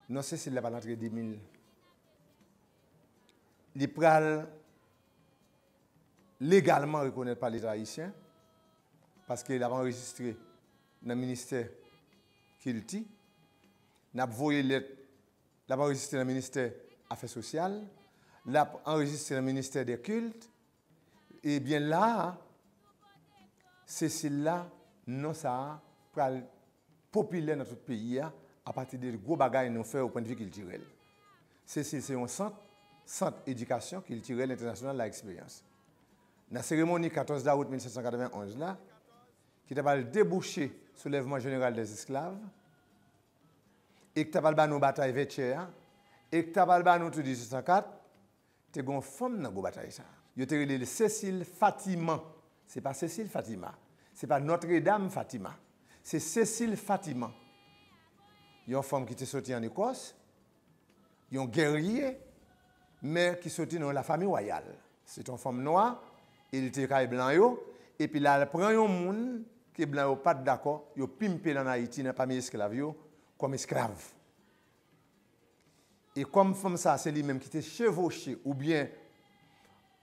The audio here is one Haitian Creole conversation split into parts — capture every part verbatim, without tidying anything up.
Non, Cécile la pral antre de mil. Li pral legalman rekonèt pa Leta ayisyen, paske l ap anrejistre nan ministè kilti, n ap voye lèt, l ap anrejistre nan ministè afè sosyal, l ap anrejistre nan ministè dè kilt, ebyen la a, Cécile la, non sa a pral popilè nan tout peyi a, apati de gwo bagay nou fè o pwennvi kiltirèl. Cécile se yon sant, sant edikasyon kiltirèl entènasyonal la eksperyans. Nan seremoni katòz dawout mil sèt san katrevenonz la, ki ta pral debouche soulèvman jeneral dèzesklav, e ki ta pral ba nou batay Vètyè a, e ki ta pral ba nou tou dizuit san kat, te gen yon fanm nan gwo batay sa a. Yo te rele l Cécile Fatiman. Se pa Cécile Fatima. Se pa Nòtredam Fatima. Se Cécile Fatiman. Yon fanm ki te soti ann Ekòs, yon gèrye, men ki soti nan yon lafanmi wayal. Se te yon fanm nwa, e li te kay blan yo, epi l al pran yon moun ke blan yo pa t dakò, yo pimpe l ann Ayiti nan pami esklav yo, kòm esklav. E kòm fanm sa a se li menm ki te chevoche oubyen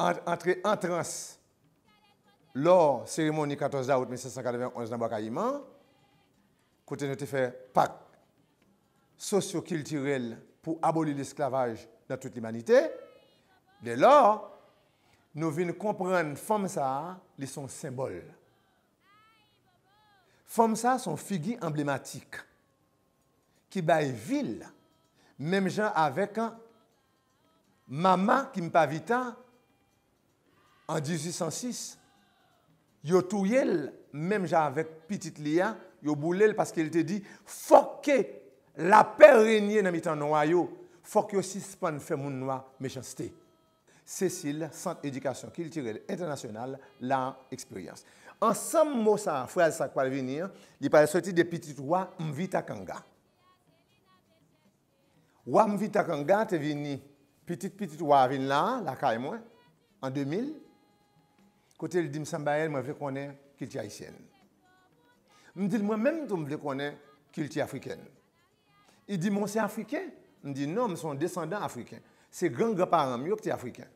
an- antre an trans lò seremoni katòz dawout mil sèt san katrevenonz nan Bwa Kayiman, kote nou te fè pak sosyo-kiltirèl pou aboli lesklavaj nan tout limanite, dèlò, nou vin konprann fanm sa a, li se yon senbòl. Fanm sa a se yon figi anblematik ki bay vi l, menm jan avèk Mama Kimpa Vita, an dizuit san sis, yo touye l, menm jan avèk pitit li a, yo boule l paske l te di, fòk ke lapè renye nan mitan nwa yo, fòk yo sispann fè moun nwa mechanste. Cécile, Sant Edikasyon Kiltirèl Entènasyonal, la eksperyans. Ansanm mo sa a, fraz sa k pral vini an, li pral soti de pitit wa Mvita Kanga. Wa Mvita Kanga te vini, pitit pitit wa a vin la, lakay mwen, an de mil, kote l di m, Sanbayèl, mwen vle konnen kilti ayisyèn. M di l, mwen menm tou, m vle konnen kilti afrikèn. Li di m, ou se afriken? M di, non, m se yon desandan afriken. Se gran granparan m yo ki te afriken.